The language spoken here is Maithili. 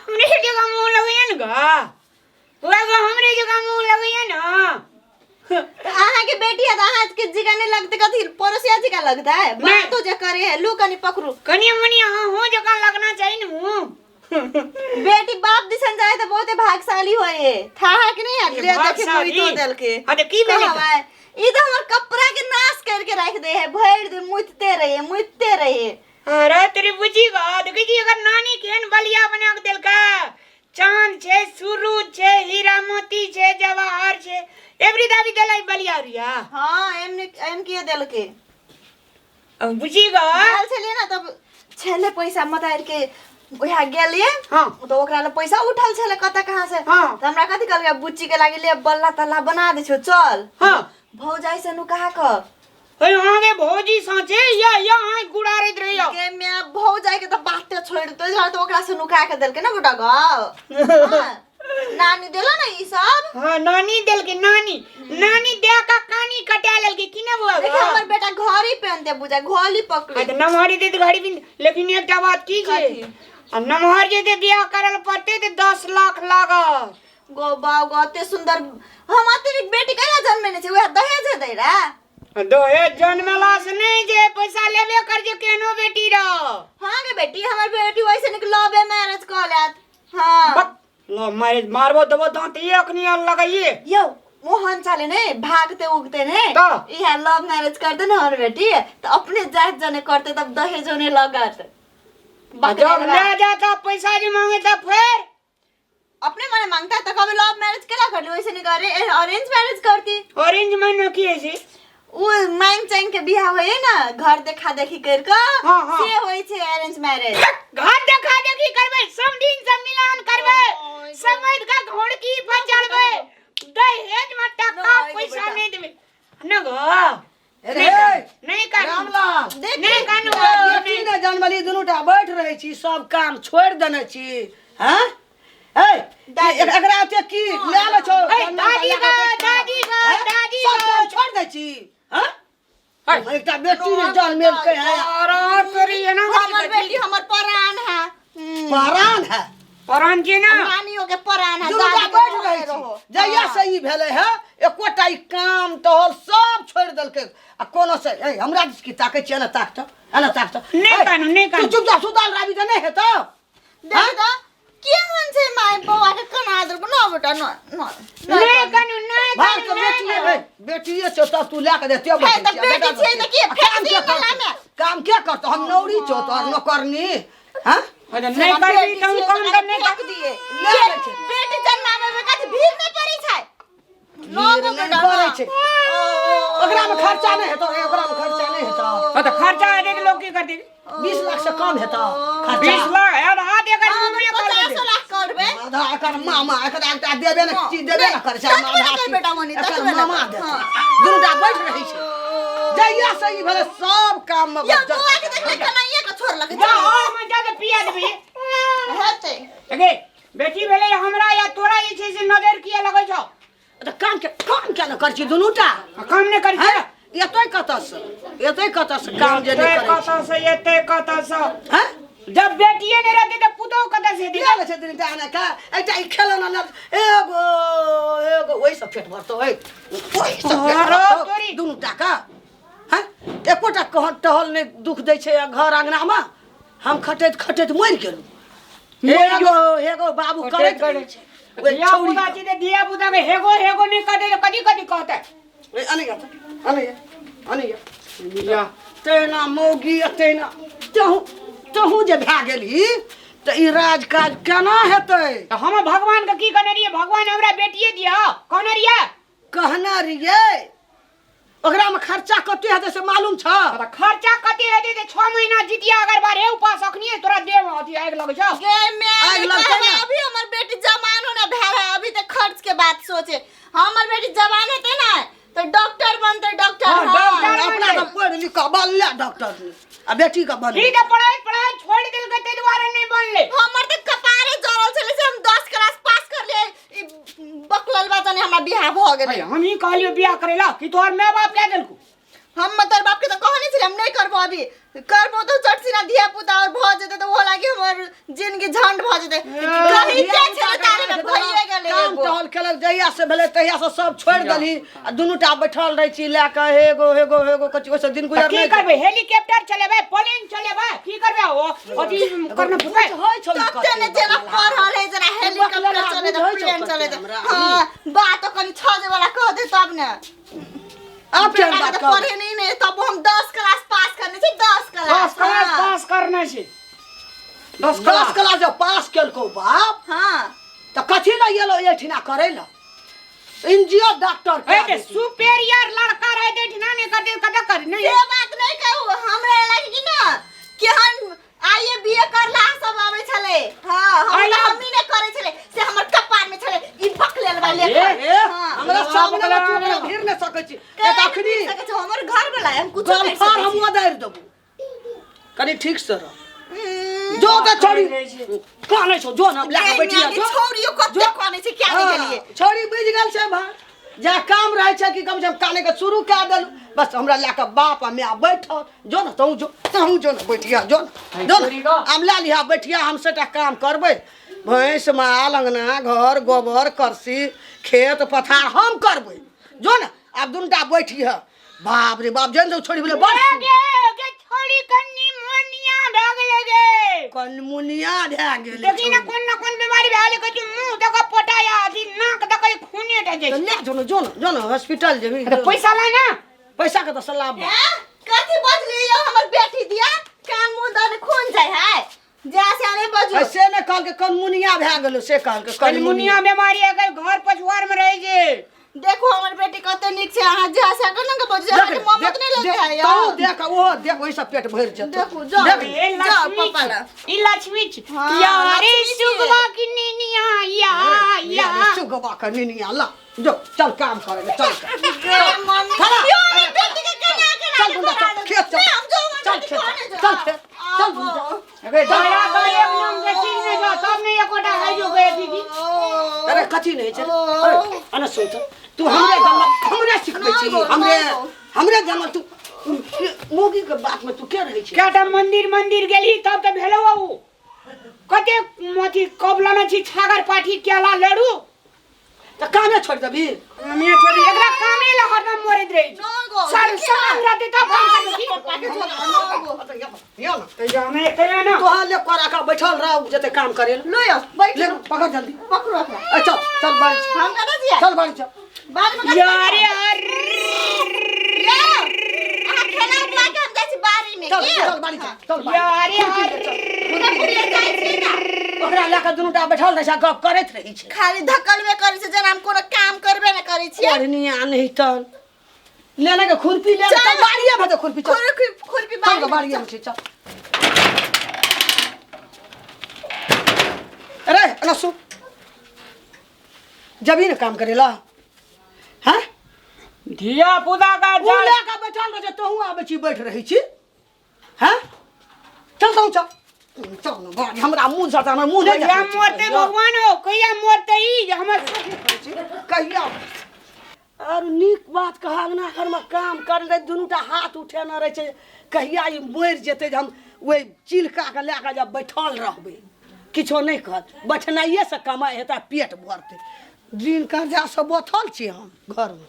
हमरे जगह मुंह लगैया ने गा बौआ गो हमरे जगह मुंह लगैया ना। अहाँ के बेटी है त अहाँ के जिगा नहीं लगते, कथी पड़ोसिया जिगा लगता है? नहीं। बात तो जे करे है लू कनी पकड़ू। कनी मनी अहाँ हो जगह लगना चाहिए ने मुंह। बेटी बाप दिसन जाए तो बहुते भागशाली होए है, था है कि नहीं? ये ले देखे भागशाली। मुई तो देल के। हाँ, तो की भेलै? कहवा है? ई तो हमर कपड़ा के नाश करके रख दे है, भर दिन मुतते रहे मुतते रहे। अरे तेरी बुझी गा देखै छी एकर नानी केहन बलिया बना के देलकै। चांद छै, सूरज छै, हीरा मोती छै, जवाहर छै, एवरी दाबी देलै बलिया रिया। हाँ, एम ने एम किए देलके। अब बुझी गा गेल छलियै ना तब छेले पैसा मतार के ओहा गेलियै। तो ओकरा ले पैसा उठल छले कतऽ कहाँ से। त हमरा कथी कहलकै, बुच्ची के लागी ले बल्ला तल्ला बना दै छौ चल। भौजाई से नु कहा क अरे अहाँके भौजी साँचे या या अहाँ गुड़ारैत रहैया के मैं भौजाई के त बाते छोड़ दे तो ओकरा से नुका के देलकै ना गोटा गौ। हाँ, नानी देला ना ई सब। हाँ, नानी देलकै, नानी नानी दे का कानी कटा लेलकै की ना बुआ? देखे हमर बेटा घड़ी पहनते बुझा घड़ी पकड़े। हाँ, त नमहर दे घड़ी भी, लेकिन एकटा बात की छै? कथी? आ नमहर जे ते बियाह करल पड़ते ते 10 लाख लागत। गो बाउ गो, अते सुंदर हम अते बेटी कैला जन्मेने छै, उहे दहेज दै रे। दहेज जन्मला से नहीं जे पैसा लेबे कर जे केनो बेटी रह। हाँ गे बेटी, हमर बेटी वैसे निक लवे मैरिज क लेत। हाँ। बक, लव मैरिज मारबो देबो दांत ये अखनी आल लगाइए। यौ मोहन चाले ने भागते उगते ने त? इहा लव मैरिज करते ने हमर बेटी त अपने जात जने करते तब दहेजो ने लगत। जब ले जाता पैसा जे मांगे तब फिर अपने मने मांगता है तो कभी लव मैरिज केला कर ली, वैसे नहीं करे, अरेंज मैरिज करती। अरेंज मैरिज की ऐसी? उ मांग चांग के बियाह होए ना, घर देखा देखी कर के, हाँ, हाँ। से होई छे अरेंज मैरिज। घर देखा देखी करबे, सब दिन सब मिलान करबे, ओय समझ का घोड़की पर चढ़बे, दहेज में टका नहीं गो पैसा बेटा। नहीं देबे न गो। अरे नहीं कर रामलाल देख नहीं कानू बेटी ने जन्मली दुनूटा बैठ रहै छी, सब काम छोड़ि देने छी। हाँ ए एकरा ओते की लए ले छौ? ए, दादी गा, दादी गा, दादी सब गा। काम छोड़ि दै छी। हाँ एकटा बेटी ने जन्मेलकै है। अरे तोरी एना हमर बेटी हमर परान है। परान है, परान के ना नानियों के परान है। दुनूटा दादी के बैठ रहले रहै रहो। छी। जहिया से ई भेलै है एकोटा ई काम टहल सब छोड़ि देलकै आ कोनो से ए हमरा दिस की ताकै छियै? एना ताक त, एना ताक त। नहि ए, कानू, नहि तू कानू। चुपचाप सुतल रहबी तऽ नहि हेतौ? देख त केहन छै my बौआ के कना देलको न बेटा न न नहीं कानू, नहीं भाग कानू, के नहीं बेटिए कानू। है, बेटिए छौ तब तू लए के देतियौ। हे, तऽ बेटी छियै तऽ की? फेंक दी नाला मे। काम के करतौ? हम नौरी छौ तोहर नौकरनी। हाँ अरे नहीं करबी तऽ हम काम तऽ नहीं फेंक दिए। ले लै छै। बेटी जन्माबै मे कथी भीड़ नहि पड़ै छै? भीड़ नहि पड़ै छै, ओकरा मे खर्चा नहि हेतौ। ओकरा मे खर्चा नहि हेतौ। हाँ, तऽ खर्चा हेतै तऽ लोक की करतै? 20 लाख से कम हेतौ खर्चा? 20 लाख यार हाथ एकर मुँह में कर पचासो देतै। लाख करबै। आधा एकर मामा एकर एकटा देबे ने चीज देबे ने करै छै। ततबे ने आधा कर चीज बेटा मनी, एकर ततबे ने मामा कर। देतै। हाँ। दुनूटा बैठ रहै छै। जहिया से ई भेलै सब काम मे यौ बच्चा बौआ के देखले कनाइए के छोड़लक। जा और में जा के पिया देबै। हेतै। गे बेटी भेलै हमरा या तोरा जे छै से नजर किया लगै छौ? तऽ काम के काम किया ने करै छी दुनूटा? आ काम नहि करै छै। हैं? एतै कतऽसँ, एतै कतऽसँ काम जे नहि एतै करै छी? कतऽसँ, एतै कतऽसँ? हैं? जब बेटिए नहि रहतै तऽ पुतोहु कतऽसँ हेतै? किया लै छै दुनूटा एना के? एकटा ई खेलौना लऽ एगो एगो ओहिसँ पेट भरतौ, ओहिसँ पेट अरे भरतौ तोरी। दुनूटा के। हैं? एकोटा कह टहल नहि दुख दै छै घर अङ्गनामे। हम खटैत खटैत मरि गेलहुँ। एगो एगो बाबू करैत रहै छै ओहि धिया छौड़ी पुता के। छै तऽ धिया पुता के हेगो हेगो नहि कहतै तऽ कथी कथी कहतै? ए, अनैया तऽ, अनैया, अनैया। या, तहिना मौगी आ तहिना तहु तहु जे भए गेलही तऽ ई राज काज केना हेतै? तऽ हम भगवान के की कहने रहियै? भगवान हमरा बेटिए दिअ कहने रहियै? कहने रहियै। ओकरामे खर्चा कते हेतै से मालूम छ? तऽ खर्चा कते हेतै तऽ 6 महीना जितिया अगर बार हे उपास अखनिए तोरा देह मे अथी आगि लगै छौ। गे मैं आगि लगतै ने? अभी हमर बेटी जवान होना भेल है, अभी तक खर्च के बात सोचे। हमर बेटी जवान हेतै ना तो डॉक्टर बनतै, डॉक्टर। हाँ, हाँ। डॉक्टर। अपना तऽ पढ़ि लिख कऽ बनले डॉक्टर आ बेटी के बनले। ई तऽ पढ़ाई पढ़ाई छोड़ि देलकै ताहि दुआरे नहि बनलै। हमर तऽ कपारे जरल छलै से हम 10 क्लास पास कर लिए, ई बकलल बा जने हमरा बियाह भऽ गेलै। हम ही कहलियो बियाह करे ला कि तोहर माय बाप कह देलको? हम तोहर बाप के तो कहने छलियै हम नहीं करबो, अभी करबो तो चटसिना धिया पुता और भऽ जेतै तऽ ओहो लागी हमर जिंदगी झंड भऽ जेतै। लग जहिया से भेलै तहिया से सब छोड़ि देलही आ दुनू टा बैठल रहै छी लए कऽ हे गो हे गो हे गो कथी ओहिसँ दिन तऽ गुजर की नहि करबै हेलीकॉप्टर चलेबै प्लेन चलेबै की करबै ओ अथी करना फुकै होइ छौ ई तते ने जेना पढ़ल है जेना हेलीकॉप्टर चले बुझै छौ प्लेन कते चले हमरा। हाँ बात कनी छजे वाला कह दे तब ने आब केहन बेटा बात के कहबै? पढ़े नहीं ने तब हम 10 क्लास पास करने छी 10 क्लास 10 क्लास हाँ। पास करना छै 10 10 क्लास क्लास जब पास केलकौ बाप हाँ तऽ कथी लए एलो एहिठिना करै लए इंजीनियर डॉक्टर ए ते सुपेरियर लड़का रहे ते ठिना नहीं करते कते कर नहीं से बात नहीं कहू हमरा लागे कि ना केहन आइए बीए करला सब आबै छलै हाँ हम आइए- हमनी नहि करै छलै से हमर कपार में छलै ई बकलेल बा ए, लेखन ए, हाँ। हमरा सामने मे तू ओकरा भीड़ नहि सकै छी केना एक अखनी नहि सकै छी, हमर घर वाला है, हम कुछो करि गलफार सकै हम छी। उदारि देबो कनि ठीक से रह जो तऽ छोड़ी कानै छौ जो ने लए कऽ बैठिया गे जो छौड़ियो कते कानै छै क्या नहि गेलियै छोड़ी बुझि गेल छै भाय जा काम रहै छै कि कम से कम काने के शुरू कए देलू बस हमरा लए कऽ बाप आ माय बैठल जो ने तहूँ जो तहूँ जो ने बैठिया जो ने जो ने हम लए लिहा बैठिया हम सबटा काम करबै भैंस माल अङ्गना घर गोबर करसी खेत पथार हम करबै जो ने आब दुनूटा बैठिह बाप रे बाप जन छोड़ी भेलै बड़ गे गे छोड़ी कन्नी मोनिया भए गेलै गे कनमुनिया भए गेलै देखी ना कोन ना कोन बीमारी भए गेलै कहै छै मुँह दऽ कऽ पोटाया अथी नाक दऽ कऽ खूने टा जाइ तऽ छै ले जो ने जो ने जो ने हॉस्पिटल जेबही तऽ पैसा ला ना पैसा के तऽ सलाह बा। हैं? कथी बजली यो हमर बेटी दिया कान मुंह दने खून जाइ है जा से आने बजू ऐसे ने कहलकै कनमुनिया भए गेलो से कहलकै कनमुनिया बीमारी अगर घर पछुआर में रहै छै देखो हमर बेटी कते नीक छै अहाँ जा से केना के बजू अहाँके ममत नहि लगे है देख यो तू देख ओहो देख ओहि सब पेट भरि जेतौ देखू जाओ देख ए जाओ लक्ष्मी पापा ला ई लक्ष्मी छी। हाँ, या रे लक्ष्मी छी। सुगवा की नीनिया या या या सुगवा के निनिया ला जो चल काम करे ले, चल गे मम्मी खड़ा। यो हमर बेटी के केना केना चल गुंडा चल खेत चल नहीं, हम जो हमर चल बेटी खेत कहने चल जाओ। खेत चल गुंडा अरे दया दया नाम के चीज नहीं जो तब नहीं एकोटा है जो गए दीदी अरे कथी नहीं छै अरे अने सुन त तू हमरे गम हमरे सिखबै छी नहि गो, हमरे नहि गो। हमरे गम तू मोगी के बात में तू के रहै छी केटा मंदिर मंदिर गेली तब तऽ भेलौ उ कते अथी कबलाना छी छागर पाठी केला लड़ू तऽ कामे छोड़ि देबही कामे छोड़ि एकरा कामे ला हरदम मरैत रहै छै नहि गो, सर देखिए सामान ना। रहतै तब काम करबै की पप्पा के छोड़ नहि गो। यो न तऽ जामे कहिया ना तोहर ले कर आका बैठल रह जते काम करे लो यो बैठ ले पकड़ जल्दी पकड़ो अपना ए, चल चल बाड़ी चल। हम कतऽ जिया चल बाड़ी चल बाद में कतऽ यारे अर यो अहाँ खेला बुला के हम जाइ छी बाड़ी में चल की चल बाड़ी चल चल बाड़ी यारे अर पूरा पूरी जाइ छी ना ओकरा लए कऽ दुनू टा बैठल रहै छै आ गप करैत रहै छै खाली धकलबे करै छै जेना हम कोनो काम करबे ने करै छियै ओढ़निया नहीं तन लेने के खुरपी ले चल। चल बाड़िए में दे खुरपी चल खुरपी खुरपी चल बाड़ी गे, बाड़िए में छै चल अरे एना सुन जबी ने काम करेला हैं धिया पुता का उ जाल लए कऽ बैठल रहै छै तोहूँ आबै छी बैठ रहै छी हैं चल तहूँ चल चल ने बाड़ी हमरा मुँह से हमरा मुँह नहि कहिया देखै छी। मरतै भगवान हो कहिया मरतै ई जे हमर कहिया और नीक बात कहा अंगना घरमे काम कर ले दुनू टा हाथ उठेने रहै छै कहिया ई मरि जेतै जे हम ओहि चिलकाके लए कऽ जब बैठल रहबै किछो नहि कहत बैठनाइएसँ कमाइ हेतै आ पेट भरतै दिन कर्जासँ बोथल छी हम घरमे।